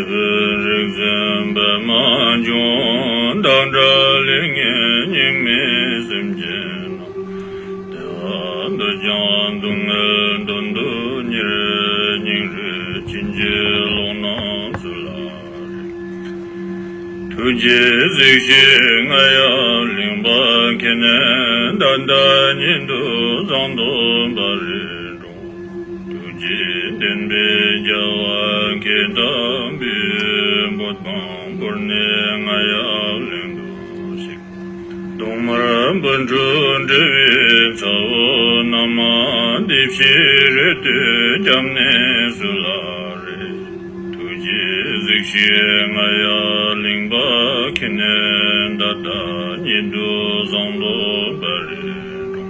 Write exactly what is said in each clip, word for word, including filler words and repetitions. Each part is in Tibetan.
རིག་འཛིན་པདྨ་འབྱུང་། བདག་འདྲ་ལས་ངན་སྙིགས་མའི་སེམས་ཅན་རྣམས། བདེ་བ་འདོད་ཀྱང་སྡུག་བསྔལ་དོན་དུ་གཉེར། སྙིང་རུས་བྱིན་གྱིས་རློབས་རྣམས་སུ་ལ་རེ། ཐུགས་རྗེས་གཟིགས་ཤིག་རྔ་ཡབ་གླིང་པ་ཁྱེད་ནི། ད་ལྟ་ཉིད་དུ་བཟང་དུ་འབར་རེ་འགྲོ། ཐུགས་རྗེའི་བདེན་པའི་རྒྱལ་བ་ཁྱེད་དམ་པའི། བོད་འབངས་བོར་ནས་རྔ་ཡབ་གླིང་དུ་གཤེགས། གདོང་དམར་སྤུན་དྲུག་འབྲེལ་བའི་ཚ་བོ་རྣམས། སྡེ་བཞིའི་རེ་ལྟོས་བརྒྱབ་ནས་སུ་ལ་རེ། ཐུགས་རྗེས་གཟིགས་ཤིག་རྔ་ཡབ་གླིང་པ་ཁྱེད་ནི། ད་ལྟ་ཉིད་དུ་བཟང་དུ་འབར་རེ་འགྲོ།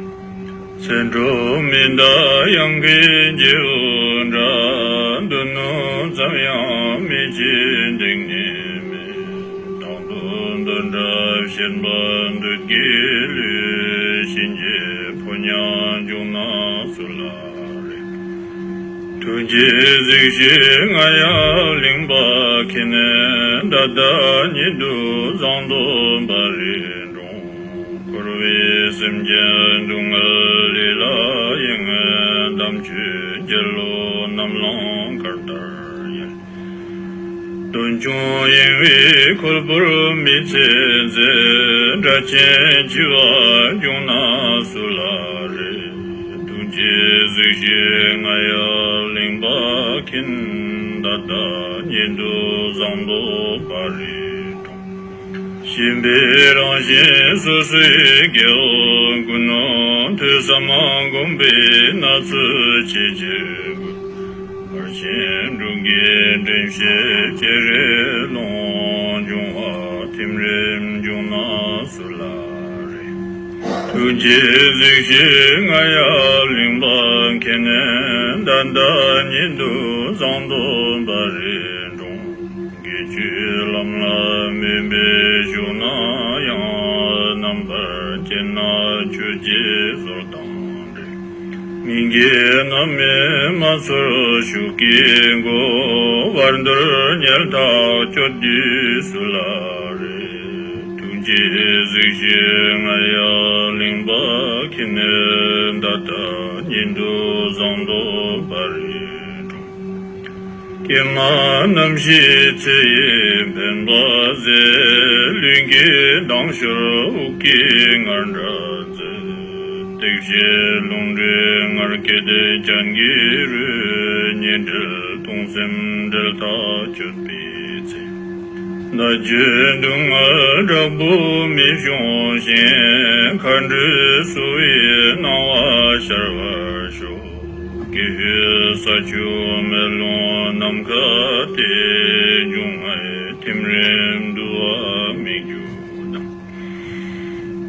ཚེ་འགྲོ་མི་འདའ་གཡང་གི་རྗེ་བོ་འདྲ། མདུན་ནུབ་ཙམ་ཡང་མི་བྱེད་འདེགས་ནི་མེད། དང་དུ་འདོད་འདྲ་བཤད་པ་འདོད་ཀྱི་ལུས། གཤིན་རྗེའི་ཕོ་ཉ་འབྱུང་ན་སུ་ལ་རེ། ཐུགས་རྗེས་གཟིགས་ཤིག་རྔ་ཡབ་གླིང་པ་ཁྱེད་ནི། ད་ལྟ་ཉིད་དུ་བཟང་དུ་འབར་རེ་འགྲོ། འཁོར་བའི་སེམས་ཅན་སྡུག་བསྔལ་ལས་ལ་གཡེང་། དམ་ཆོས་འགྱེད་བློ་རྣམས་ལམ་ཁར་དར་ཡལ། དོན་ཆུང་གཡེང་བས་ཁོལ་པོར་མི་ཚེ་འཛད། དགྲ་ཆེན་འཆི་བ་འབྱུང་ན་སུ་ལ་རེ། ཐུགས་རྗེས་གཟིགས་ཤིག་རྔ་ཡབ་གླིང་པ་མཁྱེན། ད་ལྟ་ཉིད་དུ་བཟང་དུ་འབར་རེ་འགྲོ། ཞེན་པའི་རང་བཞིན་སོ་སོའི་སྐྱེ་བོ་ཀུན། ཐོས་བསམ་སྒོམ་པས་ན་ཚོད་ཆེས་ཆེར་དགོས། བར་ཆད་འབྲུག་གི་འདྲེན་བྱེད་ཅེས་རེ་ལོང་། འབྱུང་བ་ཐིམ་རིམ་འབྱུང་ན་སུ་ལ་རེ། ཐུགས་རྗེས་གཟིགས་ཤིག་རྔ་ཡབ་གླིང་པ་མཁྱེན། ད་ལྟ་ཉིད་དུ་བཟང་དུ་འབར་རེ་འགྲོ། དགེ་བཅུའི་ལམ་ལ་མོས་པས་ཞུགས་ན་ཡང་། རྣམ་པར་དཔྱད་ན་ཆོས་ཀྱི་ཟོལ་དང་འདྲེས། སྙིང་གའི་རྣམ་སྨིན་མ་ཚོར་ཤུགས་ཀྱིས་འགོ། བར་དོར་ཉལ་ཐག་གཅོད་དུས་སུ་ལ་རེ། ཐུགས་རྗེས་གཟིགས་ཤིག་རྔ་ཡབ་གླིང་པ་མཁྱེན། ད་ལྟ་ཉིད་དུ་བཟང་དུ་འབར་རེ་འགྲོ། ཀྱེ་མ་རྣམ་ཤེས་ཚེ་ཡི་འཕེན་པ་ཟད། ལུས་ཀྱི་མདངས་ཤོར་དབུགས་ཀྱི་ངར་འདྲ་མཛད། ཏིག་ཕྱེ་རླུང་འདྲའི་ངར་སྐད་ཅན་གྱི་རོས། ཉེ་འབྲེལ་གདུང་སེམས་འབྲེལ་ཐག་གཅོད་པའི་ཚེ། ན་གྱི་སྡུག་བསྔལ་དྲག་པོ་མི་ཤོང་ཞིང་། མཁའ་འགྲོས་བསུ་བའི་སྣང་བ་ཤར་བར་ཤོག། ཀྱེ་ཧུད་ས་ཆུ་མེ་རླུང་ནམ་མཁའ་སྟེ། འབྱུང་ལྔའི་ཐིམ་རིམ་འདུ་བ་སྨིག་རྒྱུ་དང་།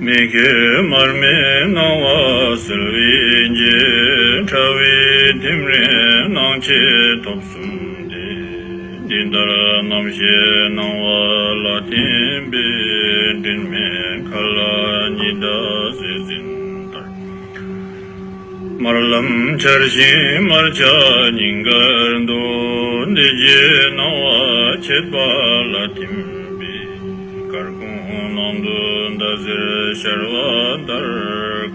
མི་མཁས་མར་མེའི་སྣང་བ་གསལ་བའི་རྗེས། ཕྲ་བའི་ཐིམ་རིམ་སྣང་མཆེད་ཐོབ་གསུམ་སྟེ། འདི་ལྟར་རྣམ་ཤེས་སྣང་བ་ལ་ཐིམ་པས། སྤྲིན་མེད་མཁའ་ལ་ཉི་ཟླ་ཟེར་ཟིན་ལྟར། དམར་ལམ་འཆར་ཞིང་དམར་ཆ་སྙིང་གར་འདུ། འདི་རྗེས་སྣང་བ་མཆེད་པ་ལ་ཐིམ་པས། སྐར་ཁུང་ནང་དུ་ཟླ་ཟེར་ཤར་བ་ལྟར།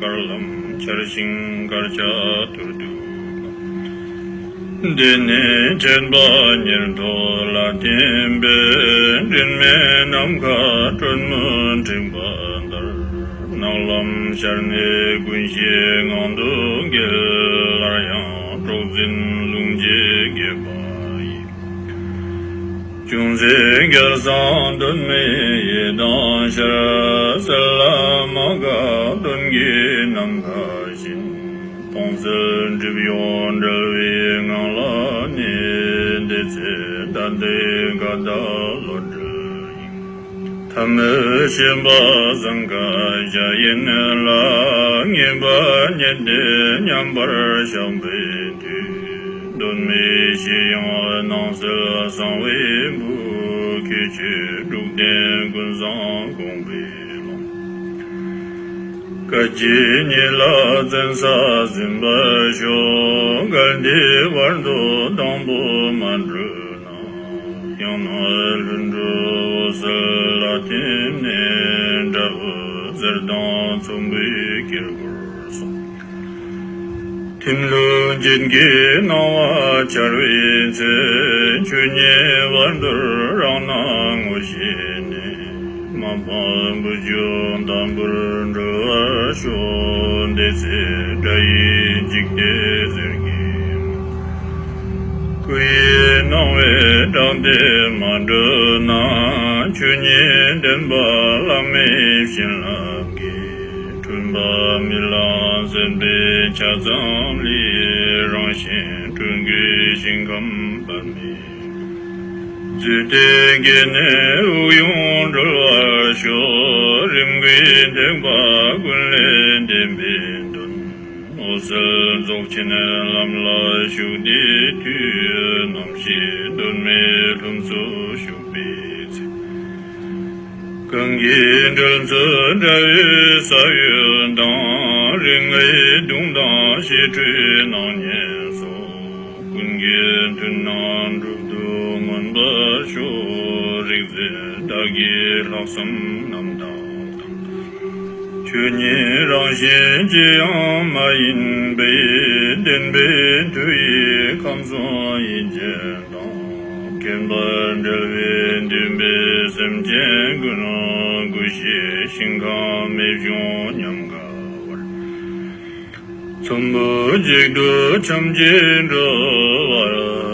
དཀར་ལམ་འཆར་ཞིང་དཀར་ཆ་ཐུར་དུ། འདི་ནི་མཆེད་པ་ཉེར་ཐོབ་ལ་ཐིམ་པས། སྤྲིན་མེད་ནམ་མཁའ་སྲོད་མུན་འཁྲིགས་པ་ལྟར། ནག་ལམ་ཤར་ནས་ཀུན་གཞི་ངང་དུ་འགྱེལ། སླར་ཡང་སྲོག་འཛིན་རླུང་རྗེས་འགྱེད་པ་ཡི། ཅུང་ཟད་རྒྱལ་བཟང་གདོད་མའི་ཡི་དམ་ཤར། གསལ་ལ་མ་འགགས་གདོན་གྱི་ནམ་མཁའ་བཞིན། སྟོང་གསལ་སྒྲིབ་གཡོགས་བྲལ་བའི་ངང་ལ་གནས། དེ་ཚེ་ད་ལྟའི་དགའ་ཟླ་བློ་གྲོས་དབྱིངས། ཐ་མལ་ཞེན་པ་ཟང་ཀ་ཞྭ་ཡིན་ལ། ངེས་པ་རྙེད་དེ་མཉམ་པར་བཞག་པའི་དུས། གདོད་མའི་གཞི་དབྱིངས་སྣང་གསལ་གསང་བའི་སྦུག། ཁྱད་ཆོས་དྲུག་ལྡན་ཀུན་བཟང་དགོངས་པའི་ཀློང་། སྐད་ཅིག་ཉིད་ལ་བཙན་ས་ཟིན་པར་ཤོག། གལ་ཏེ་བར་དོ་དང་པོ་མ་གྲོལ་ན། ཡང་ན་ལྷུན་གྲུབ་འོད་གསལ་ལ་བརྟེན་ནས། དགྲ་བོ་གཟེར་དང་ཚོམ་བུའི་དཀྱིལ་འཁོར་སོགས། ཐིམ་ལྷུན་ཅན་གྱི་སྣང་བ་འཆར་བའི་ཚེ། ཆོས་ཉིད་བར་དོར་རང་སྣང་ངོ་ཤེས་ནས། མ་པང་བུ་སྦྱོར་དམ་པོར་གྲོལ་བར་ཤོག། དེ་ཚེ་དགྲ་ཡི་འཇིགས་སྐྲག་གཟེར་གྱི། སྐུ་ཡི་སྣང་བས་དྲངས་ཏེ་མ་གྲོལ་ན། ཆོས་ཉིད་བདེན་པ་བླ་མེད་བྱིན་རླབས་ཀྱིས། འཁྲུལ་པ་རྨི་ལམ་སེལ་བའི་ཆ་ཙམ་ལས། རང་བཞིན་སྤྲུལ་སྐུའི་ཞིང་ཁམས་པདྨའི། རྫུས་ཏེ་སྐྱེས་ནས་དབུགས་དབྱུང་གྲོལ་བར་ཤོག། རིམ་གྱིས་ཐེག་པ་ཀུན་ལས་འདས་པའི་དོན། འོད་གསལ་རྫོགས་ཆེན་ལམ་ལ་ཞུགས་དེའི་མཐུས། རྣམ་ཤེས་གདོད་མའི་ལྷུམས་སུ་ཞུགས་པའི་ཚེ། གང་གི་འགྲོས་མཛོད་དགྲ་བོའི་ས་གཡོ་དང་། རིགས་ལྔའི་གདུང་དང་ཞི་ཁྲོའི་སྣང་བརྙན་སོགས། ཀུན་གྱི་མཐུན་སྣང་གྲུབ་ཏུ་མངོན་པར་ཤོག། རིག་འཛིན་བདག་གིས་ལྷག་བསམ་རྣམ་དག་དང་། ཆོས་ཉིད་རང་བཞིན་ཅི་ཡང་མ་ཡིན་པའི། བདེན་པའི་མཐུ་ཡིས་ཁམས་གསུམ་ཡེ་མཛད་དང་། མཁྱེན་པར་འབྲེལ་བའི་འདུན་པས་སེམས་ཅན་ཀུན། ཀུན་ཤེས་ཞིང་ཁམས་རྨད་བྱུང་ཉམས་དགའ་བར། ཚོམ་བུ་གཅིག་ཏུ་ཆོམ་གྱིས་འགྲོ་བར།